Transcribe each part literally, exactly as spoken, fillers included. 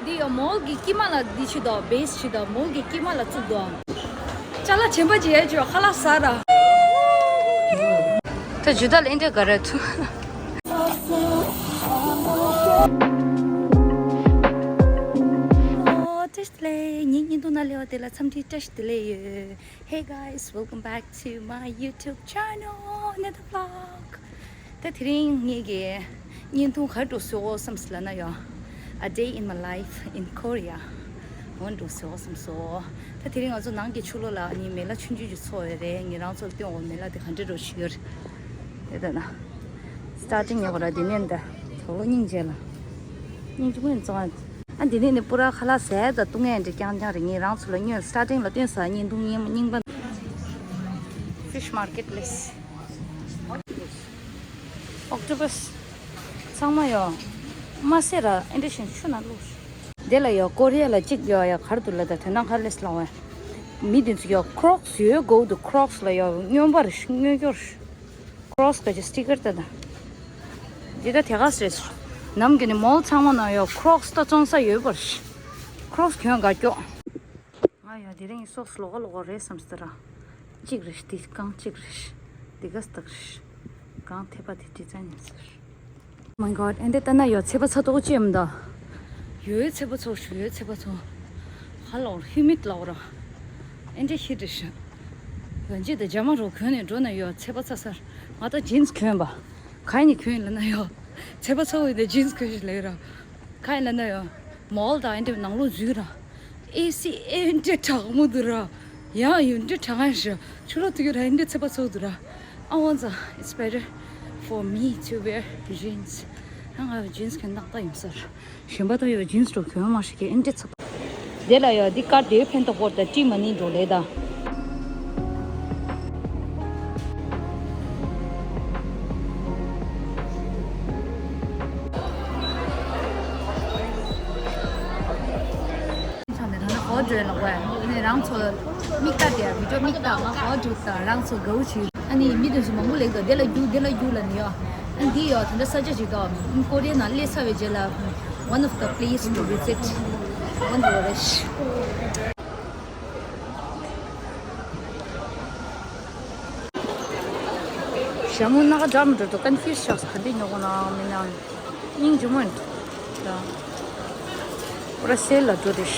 འདི་ཡང་མོལ་གྱི་དཀྱིལ་མ་ལ་འདི་བྱེད་དོ། བེས་བྱེད་དོ། མོལ་གྱི་དཀྱིལ་མ་ལ་བཙུགས་དོ། ཅ་ལག་ཆེན་པོ་ཅིག་ཡོད་ཅོ་ཁ་ལག་ཟ་ར། ད་ཇུ་ད་ལ་ཨེ་འདྲ་ག་ར་ཐུ། ཨོ་བཀྲ་ཤིས་བདེ་ལེགས། ངའི་བརྙན་ཐུང་ནང་སླེབས་པ་དེ་ལ་འཚམས་འདྲི་བཀྲ་ཤིས་བདེ་ལེགས་ཡོད། Hey guys, welcome back to my YouTube channel, another vlog. ད་དེ་རིང་ངེད་ཀྱི་བརྙན་ཐུང་ག་རེ་འགྲོ་སོང་བསམ་སི་ལ་ན་ཡོ། A day in my life in Korea. འོ་འགྲོ་སོང་བསམ་སོང་། ད་དེ་རིང་ང་ཚོ་ནང་གི་ཕྱི་ལོགས་ལ་ནི་མེ་ལ་ཆུང་ཆུང་ཅིག་ཚོགས་ཡོད་རེད། ངེད་རང་ཚོར་སྟོན་འོ་མེ་ལ་དེ་ག་འདྲ་འགྲོ་ཞིག་ཡོད་རེད། དེ་ལྟ་ན། སི་ཊར་ཊིང་ཡོད་པ་ར་དེ་ནས་འདི། དོ་ལོ་སྙིང་རྗེ་ལ། སྙིང་རྗེ་མོ་ཡིན་ཙང་། ཨ་འདི་ནས་ནི་པུ་ར་ཁ་ལག་ཟས་དང་བཏུང་ཡས་འདྲ་རྐྱང་རྐྱང་རེད། ངས་རང་ཚོ་ལ་སྔོན་སི་ཊར་ཊིང་ལ་སྟོན་ས་བརྙན་ཐུང་རྙིང་རྙིང་པ། Fish market place. Octopus. ཚང་མ་ཡོ། མ་སེ་ར་ཨེ་འདྲ་བཞིན་ཆུ་ནང་བླུགས། དེ་ལ་ཡོ་ཀོ་རི་ཡ་ལ་གཅིག་ཡོ་ཡ་གར་དུ་ལ་ད་དོན་དག་གར་ལེས་ལ་བ། མི་དེ་ཚོ་ཡོ་ཀྲོག་སི་ཡོད་གོ་དུ་ཀྲོག་སི་ལ་ཡོ་སྨྱོན་པ་རེ་ཞིག་སྨྱོ་སྐྱོར། ཀྲོག་སི་ག་ཅི་སི་ཊི་ཀར་ད་ད། འདི་ད་དེ་ག་སི་རེད། ནམ་གི་ནི་མོལ་ཚང་མ་ན་ཡོ་ཀྲོག་སི་ད་བཙོང་ས་ཡོད་པ་རེད། ཀྲོག་སི་གྱོན་དགའ་སྐྱོ། ང་ཡང་དེ་རིང་སོགས་ལོག་ག་ལོག་ག་རེད་བསམ་སྟེ་ར། གཅིག་རེད་འདི་རྐང་གཅིག་རེད། འདི་ག་སྟག་རེད། རྐང་ཐེ་པ་དེ་ཌི་ཛའིན་ཡིན་ཟེར། Oh my god, ཨེ་འདྲ་ལྟ་ན་ཡོ་ཚེ་པ་ཚ་ཏོག་ཅི་ཡམ་ད། ཡོའི་ཚེ་པ་ཚོ་ཞུ་ཡོའི་ཚེ་པ་ཚོ། ཧ་ལོར་ཧི་མིད་ལོར། ཨེ་འདྲ་ཧི་རེད་ཤག་གང་ཅི་ད་ཇ་མ་རོ་གོན་ནས་འགྲོ་ན་ཡོ་ཚེ་པ་ཚ་སར། ང་ད་ཇིན་སི་གོན་པ། ག་ནས་གོན་ལ་ན་ཡོ། ཚེ་པ་ཚ་བོ་ཡིན་ད་ཇིན་སི་གོན་ཞིག་ལས་ར། ག་ཡིན་ལ་ན་ཡོ། མོལ་དང་ཨེ་འདྲ་ནང་ལོགས་འཛུལ་ར། ཨེ་སི་ཨེ་འདྲ་དྲག་མོ་འདུག་ར། ཡང་ཡུན་འདྲ་དྲག་ང་ཞིག་ཆུ་ལོག་དུས་ར་ཨེ་འདྲ་ཚེ་པ་ཚོགས་འདུག་ར། ཨ་འོ་ཙ། It's better for me to wear jeans. ཨ་ང་ཇིན་སི་གོན་ཏག་ཏག་ཡིན་ཟེར། གཞན་པ་ད་ཡོད་ཇིན་སི་འགྲོ་གོན་མ་ཞིག་གི་ཨེ་འདྲ་ཚེ་པ། དེ་ལ་ཡོད་འདི་ཀར་དེའི་ཕན་ཐོགས་པོར་ད་ཀྲི་མ་ནི་འགྲོ་ལེ་ད། ཆང་དེ་ཐོག་ན་ཧོ་ཇོས་ལོག་པས་ནས་རང་ཚོ་མིག་ལྟ་དེ་བི་ཌིའོ་མིག་ལྟ་ང་ཧོ་ཇོས་དང་རང་ཚོ་དགའ་བོ་བྱེད། ཨ་ནི་མི་དེ་ཚོ་མང་པོ་ལེགས་དང་དེ་ལ་རྒྱུག་དེ་ལ་རྒྱུག་ལ་ནི་ཡོ། ཨ་འདི་ཡོ་ད་ལྟ་ས་ཆ་ཞིག་དང་ཀོ་རི་ཡ་ནང་སླེབས་ཚར་བའི་རྗེས་ལ། One of the place to visit. One of the wish. ཞྭ་མོ་སྣ་ཁ་འདྲ་མི་འདྲ་འདུག་ཀོན་ཕིའུ་སི་ཆགས་སོང་། ག་འདྲ་ཉོ་དགོས་ན་མིན་ན། སྙིང་རྗེ་མོ་འདུག་ད་པུ་ར་སེལ་ལ་འགྲོ་རེད།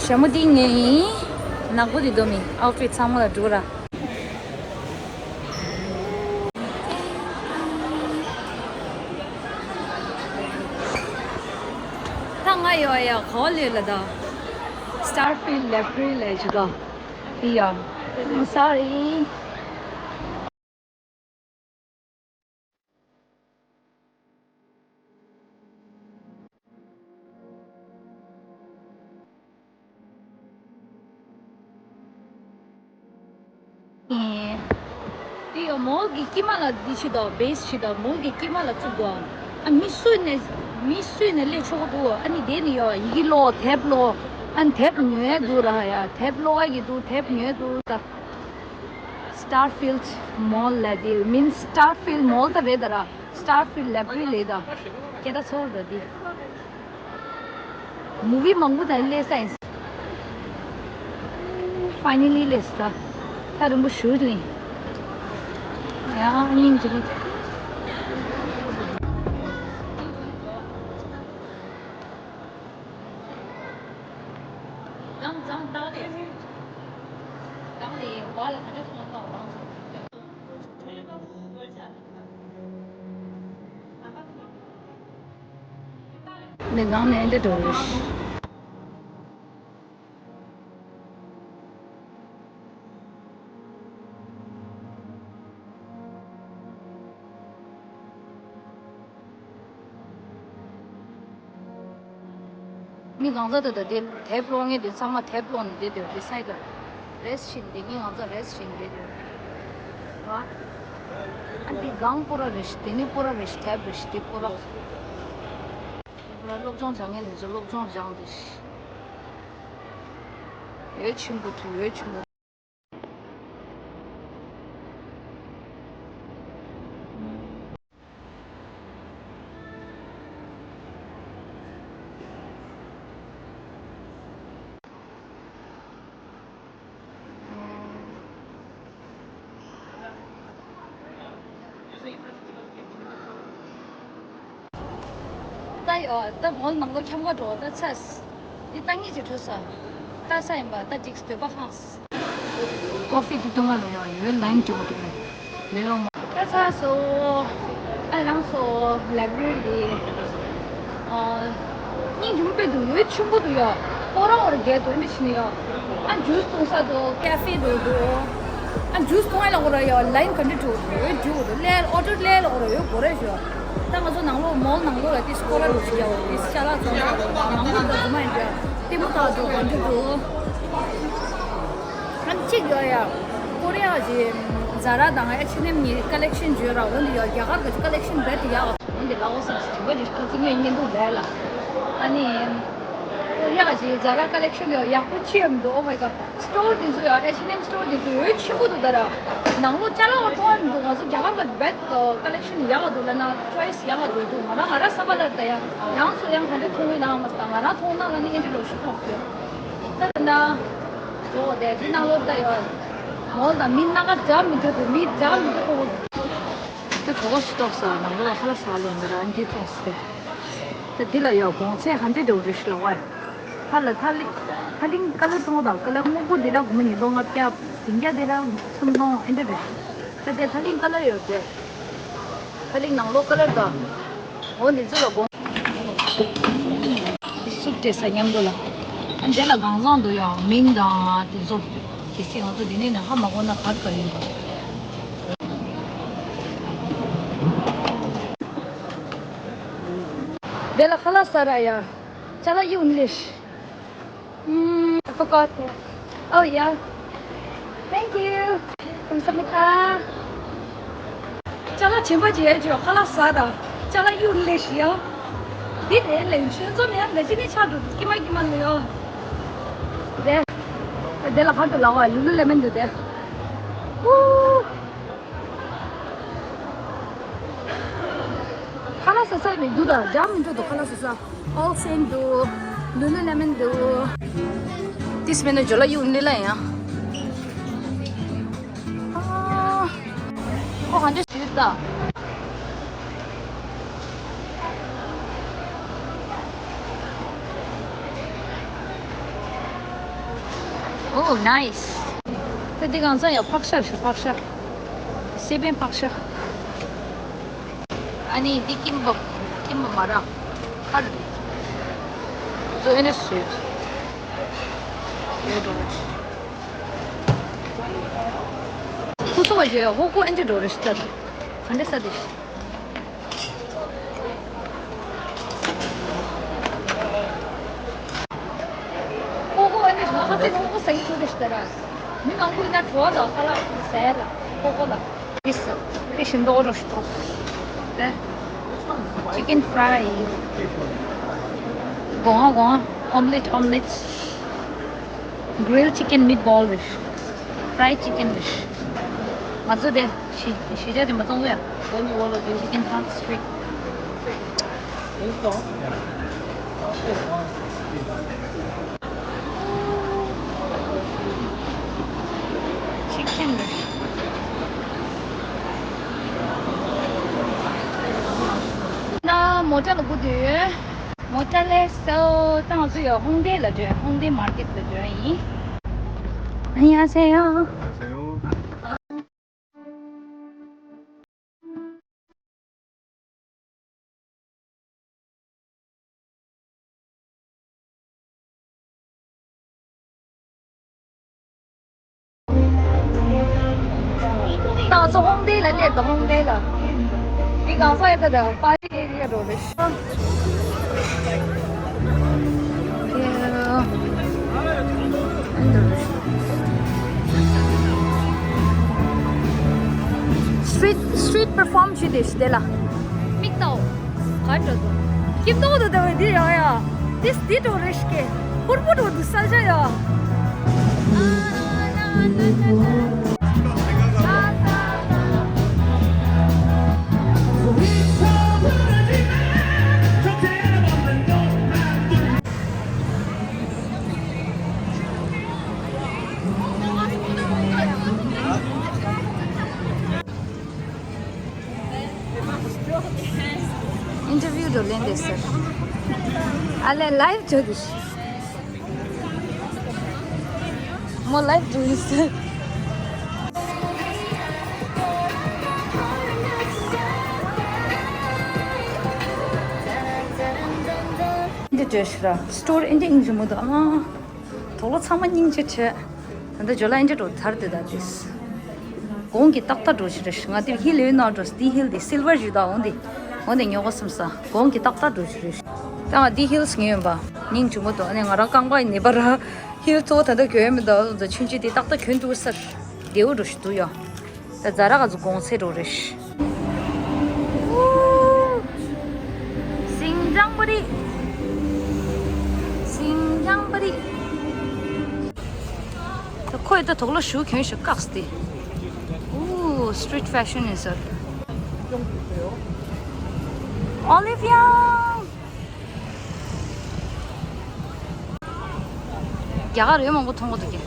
ཞྭ་མོ་འདི་ངའི་ཡིན། ནག་པོ་འདི་དོ་མི་ཨའུ་ཕིཊ་ཚང་མ་ལ་འགྲོ་ར། ད་ང་ཡོད་ཡ་གོ་ལེ་ལ་ད། Starfield Library ལ་ཞུ་ག་ཡ། I'm sorry. ཨེ། དེ་ཡང་མོལ་གྱི་དཀྱིལ་མ་ལ་འདི་བྱེད་དོ། བེས་བྱེད་དོ། མོལ་གྱི་དཀྱིལ་མ་ལ་བཙུགས་དོ། ཨ་མི་སུ་ནས་མི་སུ་ནས་སླེབས་ཆོག་གི་འདུག་ཨ་ནི་དེ་ནི་ཡོ་ཡི་གེ་ཀློག་དེབ་ཀློག་ཨ་ནི་དེབ་ཉོས་འདུག་ར་ཡ། དེབ་ཀློག་ཡ་གི་འདུག་དེབ་ཉོས་འདུག་ད། Starfield Mall ལ་དེ་མིན་Starfield Mall ད་རེད་ད་ར། Starfield Library ལས་ད། སྐད་གྲགས་ཚ་བོ་ད་དེ། མུ་བི་མང་པོ་ད་ལས་ས་ཡིན། Finally ལས་ས། ད་རིང་པོ་ཞུ་ལིན། ཡ་སྙིང་རྗེ་པོ། ནས་ནང་ནས་འདི་འགྲོ་རེད། མི་གང་ཟག་དེ་དང་དེ་དེབ་ཀློག་མཁན་དེ་ཚང་མ་དེབ་ཀློག་ནས་བསྡད་དེ་རེད་སའི་ལ། རེས་བྱིན་དེ་མི་གང་ཟག་རེས་བྱིན་བསྡད་དེ་རེད། ཨ་འདི་སྒང་པུ་ར་རེད་ཤི། དེ་ནི་པུ་ར་རེད་ཤི། དེབ་རེད་ཤི། དེ་པུ་ར། དེ་པུ་ར་སློབ་སྦྱོང་སྦྱང་མཁན་དེ་ཚོ་སློབ་སྦྱོང་སྦྱང་དེ་ཤི། ཡོད་ཆེན་པོ་དུ་ཡོད་ཆེན་པོ། ཨ་ཡོ། ད་མོལ་ནང་ལོགས་འཁྱམ་ག་འགྲོ། ད་ཚ་ས། འདི་ལྟ་ངེས་ཅིག་འཕྲོད་ས། ལྟ་ས་ཡིན་པ་ད་འགྲིག་འདོད་པ་ཧང་སི། ཀོ་ཧྥི་དེ་བཏུང་ག་ལ་ཡོད་ཡོད། ལའིན་བྱེད་དགོས་འདུག་ལས་ལོ་མ། ད་ཚ་སོ། ཨ་ལང་སོ། ལའི་བྷི་རི་ལི། ཨ། སྙིང་རྗེ་མོ་དཔེ་འདུག་ཡོད་ཆེན་པོ་འདུག་ཡ། ཁོ་རང་བར་བརྒལ་འདུག་འདི་ཕྱིན་ཡ། ཨ་ཇུས་བཏུང་ས་འདུག་ཀ་ཧྥེ་འདུག་འདུག་ཨ་ཇུས་བཏུང་ཡ་ལ་འོ་ར་ཡ། ལའིན་ག་འདྲ་འགྲོ་འདུག་ཡོད་འགྲོ་འདུག་ལས་ཨོ་ཌར་ལས་ལ་འོ་ར་ཡོད་གོ་ར་ཞོ། ད་ང་ཚོ་ནང་ལོགས་མོལ་ནང་ལོགས་ལ་ཏིས་ཁོ་ར་ལུག་ཅིག་ཡ་འོ་ཏིས་ཤ་ལག་ཚོང་ཁ་ལོ་མང་པོ་འདུག་རྫུན་མ་ཡིན་འདྲ། ལྟད་མོ་ལྟ་འགྲོ་ག་འདྲ་འདུག་ཨ་ནི་གཅིག་ཡོད་ཡ། ཀོ་རི་ཡ་གི་ཛ་ར་དང་ཨེཆ་ཨེན་ཨེམ་གཉིས་ཀ་ལེག་ཤན་བརྗོད་ར། འོ་འདི་ཡོད། རྒྱ་གར་གྱི་ཀ་ལེག་ཤན་རྦད་དེ་ཡག་འོ་འདི་ལ་འོ་སེམས་སུ་དྲི་བ་རེ་ཁ་ཚིག་ངས་ཉན་འདུག་ལས་ལ། ཨ་ནི་ཀོ་རི་ཡ་གི་ཛ་ར་ཀ་ལེག་ཤན་ཡོད་ཡག་པོ་ཅི་ཡང་མི་འདུག Oh my god། སི་ཊོར་འདི་ཚོ་ཡང་ཨེཆ་ཨེན་ཨེམ་སི་ཊོར་འདི་ཚོ་ཡོད་ཆེན་པོ་འདུག་ད་ར། ནང་ལོགས་ཅ་ལག་འོ་མཐོང་ཡ་མི་འདུག་ང་ཚོ་རྒྱ་གར་ལ་རྦད་ཀ་ལེག་ཤན་ཡག་འདུག་ལ་ན་ཅོའི་སི་ཡག་འདུག་འདུག་ང་རང་ང་རང་བསམ་པ་ལ་ད་ཡང་ཡང་སུ་ཡང་ག་འདྲ་མཐོང་གི་ན་མ་ད་ང་རང་མཐོང་ན་ང་ནི་ཨེ་འདྲ་ལོ་ཞིག་མཐོང་ཡོད། ད་ད་ན། འོ་དེ་འདི་ནང་ལོགས་ལྟ་ཡོད། མོལ་དང་མི་སྣ་ཁ་འཇགས་མི་འདུག་མི་འཇགས་མི་འདུག་ད་གོ་གོ་སི་ཏོག་ས་ནང་ལོགས་ཁ་ལག་ཟ་ལོ་འདི་རང་གི་ཏོག་ས། ད་འདི་ལ་ཡོད་གོང་ཚད་ག་འདྲ་འདྲ་བོ་རེད་ཤི་ལ་བ། ཧ་ལ་ཐ་ལི་ཐ་ལིང་ཀ་ལར་སྟོང་དང་ཀ་ལར་སྔོན་པོ་འདི་ལ་སྒོར་མོ་ཉིས་སྟོང་ལྔ་བརྒྱ། ཟིང་རྒྱ་འདི་ལ་སུམ་སྟོང་ཨེ་འདྲ་རེད། ད་དེ་ཐ་ལིང་ཀ་ལར་ཡོད་རེད། ཐ་ལིང་ནང་ལོགས་ཀ་ལར་དང་། འོ་འདི་ཚོ་ལ་དགོངས། སུབ་སྤྲད་ས་མཉམ་དུ་ལ། ཨ་འདི་ལ་གང་བཟང་འདུག་ཡ་མིང་དང་དེ་ཚོ། གལ་སྲིད་ང་ཚོ་འདི་ནས་ནས་ཧ་མ་གོ་ན་ག་རེ་ག་རེ་ཡིན་པ། འདི་ལ་ཁ་ལག་ཟ་ར་ཡ། ཅ་ལག་ཡུ་ལེ་ཤ། Mm, I forgot that. Oh, yeah. Thank you. 감사합니다. ཅ་ལག་ཆེན་པོ་བྱས་ཅོ་ཁ་ལག་ཟ་དང་། ཅ་ལག་གཡུག་ལེ་ཤི་ཡ། འདི་དེ་ལས་ཆུ་འཛོམས་ཡ་འདི་ཅི་ནས་ཆགས་འདུག་ཀི་མ་ཀི་མ་ལུ་ཡ། དེ། དེ་ལ་ཧ་ཏུ་ལ་བ་ལུ་ལུ་ལེ་མན་འདུག་དེ། ཧུ། ཁ་ལག་ཟ་ས་མི་འདུག་ད་འཇམ་མི་འདུག་ཁ་ལག་ཟ་ས། ཨོལ་སེན་འདུག་ལུ་ལུ་ལེ་མན་འདུག་ཏིས་མེན་ན་ཇོ་ལ་ཡུ་ལི་ལ་ཡ། ཨ། ཁོ་ག་འདྲ་ཞིག་ད། Oh, nice. ད་འདི་གང་ས་ཡ་ཕག་ཤ་རེད་ཕག་ཤ། སེ་པན་ཕག་ཤ། ཨ་ནི་འདི་ཀིམ་པབ། ཀིམ་པབ་མ་ར། ཁར། ཚོ་ཨེ་ནས་སུ། ཡོད་འགྲོ་རེད། ཁོ་ཚོ་བ་ཞེས་ཧོ་ཀོ་ཨན་ཅི་འགྲོ་རེད་ཤི་ད། ག་འདྲ་ས་དེ་ཤི། ཧོ་ཀོ་ཨན་ཅི་ང་ཁ་ཚིག་ཧོ་ཀོ་ཟ་གི་ཚུལ་དེ་ཤི་ད་ར། མི་མང་པོ་ཡིན་ན་བྲོ་བ་དང་ཁ་ལག་ཟས་ལ་ཧོ་ཀོ་ལ། This, this is འདོག་རོ་ཤི་ཏོ། དེ། Chicken fry. སྒོ་ང་སྒོ་ང་། Omelette, omelette. Grilled chicken meatball རེད། Fried chicken རེད། ང་ཚོ་དེ་ཞི་ཞི་ཅག་དེ་མ་བཙོང་གི་ཡ། Chicken hot streak. Chicken རེད། ད་མོ་ཊ་ལ་སྒུག་བསྡད་ཡོད། མོ་ཊ་སླེབས་སོང་། ད་ང་ཚོ་ཡང་ཧོང་ཏེ་ལ་འགྲོ། ཧོང་ཏེ་མར་ཀེཊ་ལ་འགྲོ་ཡིན། 안녕하세요. ད་ང་ཚོ་ཧོང་ཏེ་ལ་སླེབས་དང་ཧོང་ཏེ་ལ། འདི་གང་ས་ཡ་ད་ད་པ་རི་ཨེ་རི་ཡ་འགྲོ་རེད། Street, street perform བྱེད་དེ་ཤི་དེ་ལ། མིག་ཏོ། ག་འགྲོ་འདུག་ཀིམ་ཏོ་དུ་དེ་བས་འདི་ཡོང་ཡ། དེ་འདི་འགྲོ་རེ་ཤི་ཀེ། ཧུར་པོ་འགྲོ་འདུག་ས་ཆ་ཡ། ཨིན་ཊར་བིའུ་འགྲོ་ལེན་དེ་ཟེར། ཨ་ལས་ལའིབ་བྱོས་དེ། མོ་ལའིབ་འགྲོ་ཡིན་ཟེར། འདི་འདྲ་ཞིག་ར། སི་ཊོར་ཨིན་ཊར་ཨིན་ཇི་མོ་དང་ཨ། དོག་ལོ་ཚང་མ་སྙིང་རྗེ་བྱས། ད་ལྟ་ཇོ་ལ་ཨིན་ཊར་འགྲོ་ཐར་དེ་ད་དེས། གོང་གི་ཏག་ཏག་འགྲོ་ཞིག་ར་ཞིག་ང་དེ་ཧི་ལེ་ན་འགྲོ་སི་ཧིལ་དེ་སིལ་ཝར་ཞིག་ད་འོང་དེ། འོང་དེ་ཉོ་གོ་སམ་ས། གོང་གི་ཏག་ཏག་འགྲོ་ཞིག་ར་ཞིག་ད་ང་དེ་ཧིལ་སི་ཉོས་ཡོད་པ། སྙིང་རྗེ་མོ་དང་ཨ་ནི་ང་རང་རྐང་པ་ཡི་ནད་པ་ར། ཧིལ་གཙོ་བོ་ད་ལྟ་གྱོན་ཡོད་མི་འདུག་ཆུན་ཆུན་དེ་ཏག་ཏག་གྱོན་འདུག་སར། བདེ་བོ་འགྲོ་ཞིག་འདུག་ཡ། ད་ཛ་ར་ག་ཚོད་གོང་ཚད་འགྲོ་རེད། སིང་ལྗང་པ་རེད། སིང་ལྗང་པ་རེད། ད་ཁོས་ད་དོག་ལོ་ཞུ་གྱོན་ཞིག་བཀག་སྟེ། ཨུ། སི་ཊི་རིཊ་ཕེ་ཤན་ཡིན་ཟེར། ཨོ་ལི་ཝི་ཡ། རྒྱ་གར་ཡོད་མང་པོ་མཐོང་གི་འདུག་གི།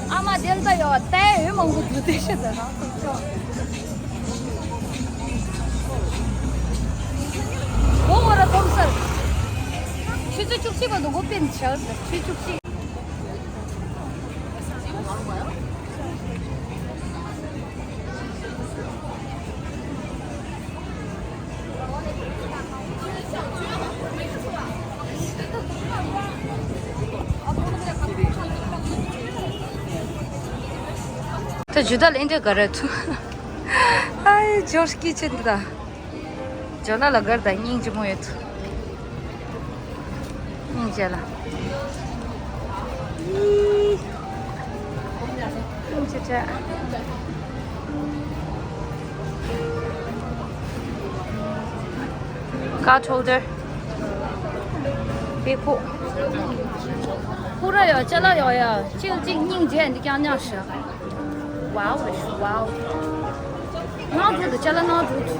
ཨ་མ་དེ་ལྟ་ཡོད་ལྟ་ཡོད་མང་པོ་འདུག་དེ་ཤེས་ད་ན། འོ་ངོ་ར་ཐོམ་སར། ཆུ་ཚོད་བཅུ་གཅིག་པ་འདུག་གོ་པིན་ཆགས་ཆུ་ཚོད་བཅུ་གཅིག་ད་ཇུ་ད་ལ་ཨིན་ཏྲ་ག་ར་ཐུ། ཨའི་ཇོར་ཀི་ཆེན་ད། ཇོ་ལ་ལ་གར་ད་སྙིང་རྗེ་མོ་ཡོད་ཐུ། སྙིང་རྗེ་ལ། ཨི། སྙིང་རྗེ་བྱ། ཀ་ཊ་ཧོལ་ཌར། པེ་ཕོ། ཧུ་ར་ཡ་ཅ་ལག་ཡོད་ཡ། ཅིལ་ཅིག་སྙིང་རྗེ་འདི་རྐྱང་རྐྱང་ཤ། ཝའོ་རེ་ཤུ་ཝའོ། ནང་འགྲོ་དུ་ཅ་ལག་ནང་འགྲོ་དུ།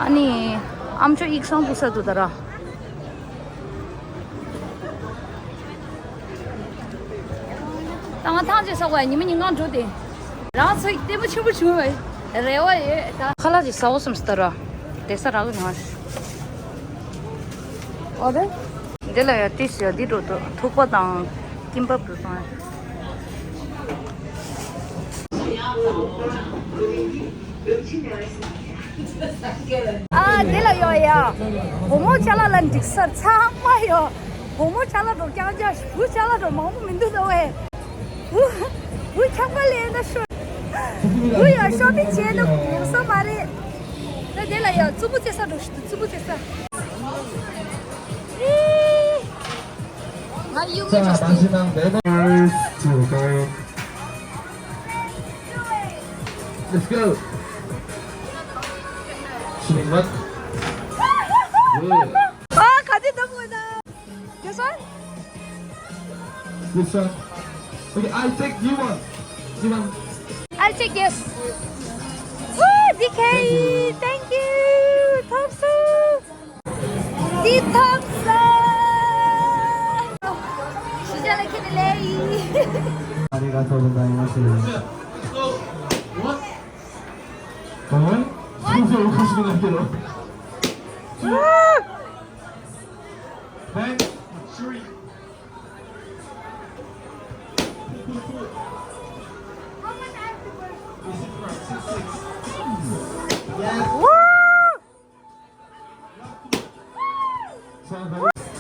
ཨ་ནི། ཨམ་ཅོག་ཡིག་ཚང་བུ་ས་དུ་ད་ར། ད་ང་ཐང་ཅིག་ས་གོ་ཡ་ཉི་མ་ཉིན་གང་འགྲོ་དེ། རང་ཚོ་ཡི་ལྟད་མོ་ཆེན་པོ་བྱུང་བའི་རེ་བ་ཡོད་ད། ཁ་ལག་ཅིག་ཟ་འོ་བསམ་སི་ད་ར། དེ་ས་རག་གི་མ་རེད། འོ་དེ། འདི་ལ་ཡ་ཏིས་ཡ་འདི་འགྲོ་དུ་ཐུག་པ་དང་ཀིམ་པབ་འགྲོ་སོང་ཡ། ཨ་འདི་ལ་ཡོད་ཡ། བུ་མོ་ཅ་ལག་ལ་འགྲིག་སར་ཚང་མ་ཡོད། བུ་མོ་ཅ་ལག་འགྲོ་རྐྱང་རྐྱང་བུ་ཅ་ལག་འགྲོ་མང་པོ་མི་འདུག་ད་ཝེ། བུ་བུ་ཁྱག་པ་ལེན་ད་ཤོད། བུ་ཡ་ཤོ་པིང་བྱས་ན་ཡོང་ས་མ་རེད། ད་འདི་ལ་ཡ་རྩུབ་པོ་རྩེ་ས་འགྲོ་ཤི་འདུག་རྩུབ་པོ་རྩེ་ས། ཨེ། ང་གཡུག་མི་ཆོག་སྟེ། Let's go. Shimmy, what? Yeah. ཨ། ག་དེ་འདུག་མོ་ད། This one? This one. Okay, I take you one. You one. I'll take this. Woo, D K. Thank you. Thank you. Thompson. D Thompson. ཞི་ཅན་ལ་ ありがとうございます。はい。少しおかしくなってる。Thanks.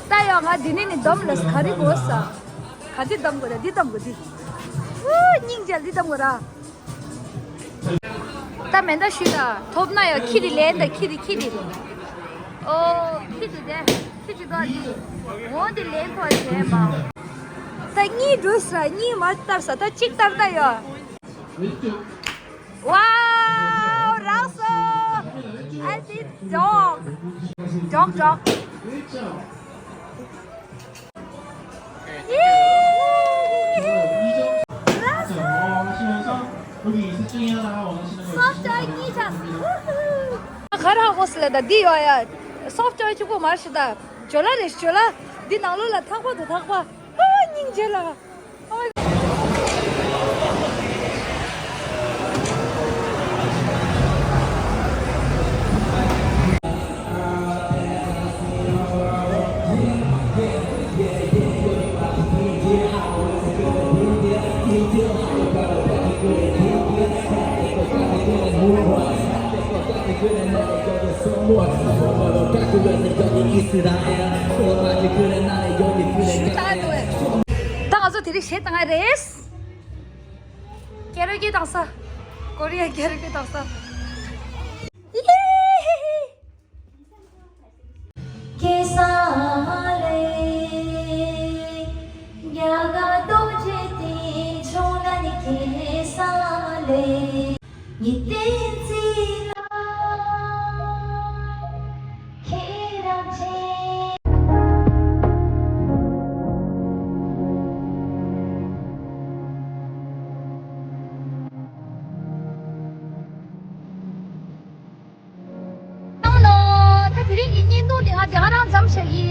ད་ཡང་ང་འདི་ནས་ནི་འདོམ་ལས་ག་རེ་དགོས་ས། ག་འདི་འདོམ་དགོས་ར། འདི་འདོམ་དགོས་འདི། ཨུ་སྙིང་རྗེ། འདི་འདོམ་དགོས་ར། ད་མེ་མདའ་ཞུས་ད། ཐོབ་ན་ཡང་ཁྱི་དེ་ལེན་ད། ཁྱི་དེ་ཁྱི་དེ། ཨོ་ཁྱི་དེ་དེ། ཁྱི་ཅིག་དོ་དེ། འོ་དེ་ལེན་ཐོག་བྱས་མ། ད་གཉིས་འགྲོ་ས། གཉིས་མ་བཏར་ས། ད་གཅིག་བཏར་ད་ཡོ། Wow, རག་སོང་། I did dog. Dog, dog. རག་སོང་། སོབ་ཅོའི་གཉིས་ཆགས། ག་རེ་ཧ་གོ་སི་ལ་ད་འདི་ཡོ་ཡ། སོབ་ཅོའི་གཅིག་པོ་མ་རེད་ཤི་ད། ཇོ་ལ་རེད་ཤི་ཇོ་ལ། འདི་ནང་ལོགས་ལ་ཐག་པ་དང་ཐག་པ། ཨ་སྙིང་རྗེ་ལ། ད་ང་ཚོ་དེ་རིང་གཞས་བཏང་ཡ་རེད། ཀེ་རོ་ཀེ་བཏང་ས། ཀོ་རི་ཡ་ཀེ་རོ་ཀེ་བཏང་ས། ཡེ་ཧི་ཧི། བཏང་ལོ། ད་དེ་རིང་གི་བརྙན་ཐུང་དེ་ང་དེ་ག་རང་མཚམས་བཞག་གི།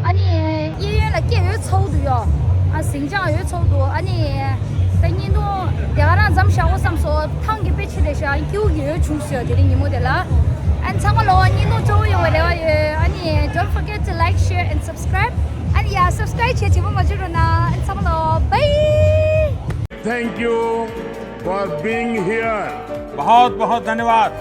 ཨ་ནི་གཡས་གཡོན་ལ་སྐྱེས་ཡོད་ཚོགས་འདུག་ཡོ། ཨ་ཟིང་ཆ་ཡོད་ཚོགས་འདུག་ཨ་ནི་ད་བརྙན་ཐུང་དེ་ག་རང་མཚམས་བཞག་གོ་བསམ་སོང་། ཐང་གི་དཔེ་ཆེ་དེ་ཤ་སྐྱིད་པོ་གི་ཡོད་བྱུང་སོང་དེ་རིང་ཉིན་མོ་དེ་ལ། ཨ་ནི་ཚང་མ་ལོ་བརྙན་ཐུང་སྤྲོ་པོ་ཡོང་བའི་རེ་བ་ཡོད། ཨ་ནི་don't forget to like, share and subscribe. ཨ་ནི་ཡ་subscribe བྱེད་བྱེད་པོ་མ་བརྗེད་རོགས་གནང་། ཨ་ནི་ཚང་མ་ལོ་bye. Thank you for being here. बहुत बहुत धन्यवाद।